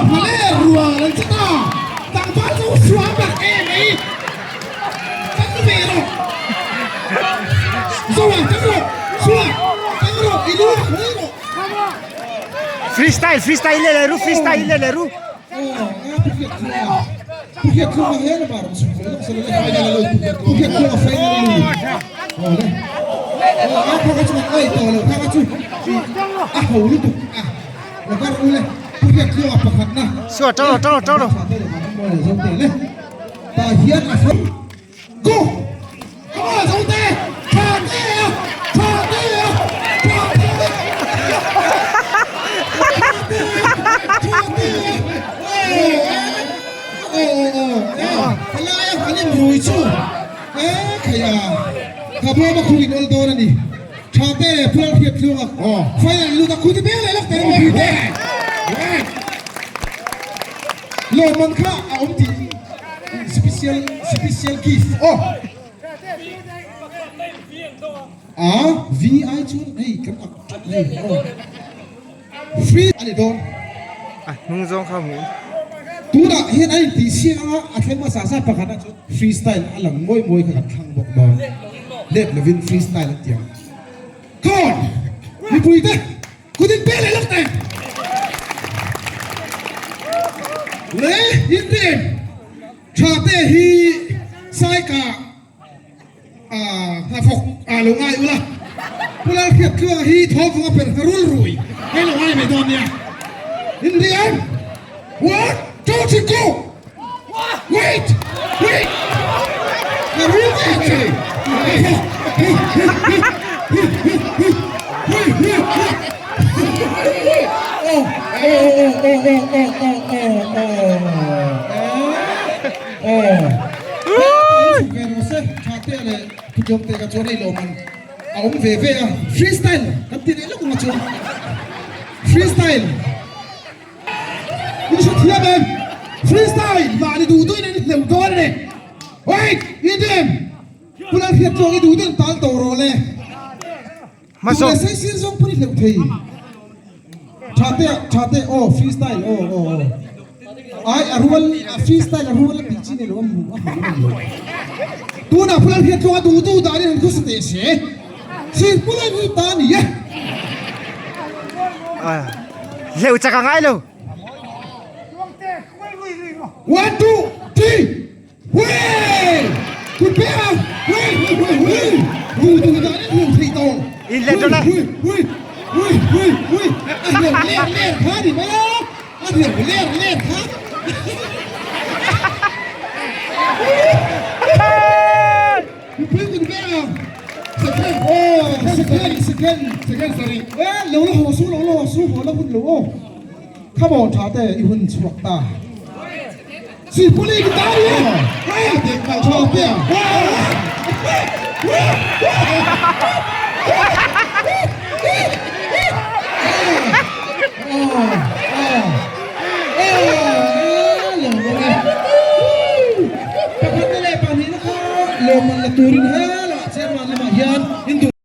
Nghaler rual an che ta. Tlangval chu suam rak em mai. Tang ve rawh. Zoa tang rawh. Sua tang rawh i lu a hawi rawh. Freestyle freestyle le le ru freestyle le le ru. Sua tang rawh tang rawh tang rawh. Go! Come on, Zote! Tha te a! Tha te a! Tha te a! Tha te a! Helai a kan inrui chu e khai a ka bawm a khu in awl dawn a ni. Tha te Pual Hriat Tluanga final lut a khu ti ber leh lawk teh mipui te. Lawmman kha a awm tih Special special gift aw. A V ai chuan hei kan ak tlat hei aw. Free a ni dawn. A hnung zawng kha hmuh. Tunah hian a intih siang anga a thleng hmasa sa pakhat ah chuan free style a lang mawi mawi kha kan thlang bawk dawn. Let lovin free style an ti ang. Come on! Mipui te! Kut in pe leh lawk teh! Le in rim tha te hi Saika hnathawk ah lo ngai ula, Pu Lalhriattluanga hi thawvunga per hna rul rui hei lo ngai mai dawn nia. In ri em? One, two, three, go! Wait! Wait! Ka rul ngei che! A awm ve ve a, freestyle kan ti leh lawk ang a chuan freestyle. In hre thiam em? Freestyle mahni duh duhin an hleuh dawn a ni. Wait! In em? Pu Lalhriat chuan i duh duhin tal tawh rawh le. Duh leh sei sir zawng pawn i hleuh thei. Tha te tha te aw freestyle aw aw aw. Ai a rual a freestyle a rual a tih chi nei lo a hmuh a hmuh a ni lo. Tunah Pu Lalhriat chuan a duh duh danin han khusa teh se. Sir Pu Lalhriat ta a ni e. Hleuh chak a ngai lo. One two three Wee! Kut pe a! Wee! Wee! Wee! Duh duh danin hleuh theih tawh. In let rawh le. Wee! Wee! Wee! Wee! Wee! A hleuh ler ler kha a ni mai a. A hleuh ler ler kha. Mipui kut ve a. Second aw second second second sorry. E lo la haw su lo la haw su haw la hun lo aw. Come on tha te i hun chhuak ta. Sipuli ki ta ni e. Tha te a. Pakhat na leh pahnihna kha lawmman la turin he.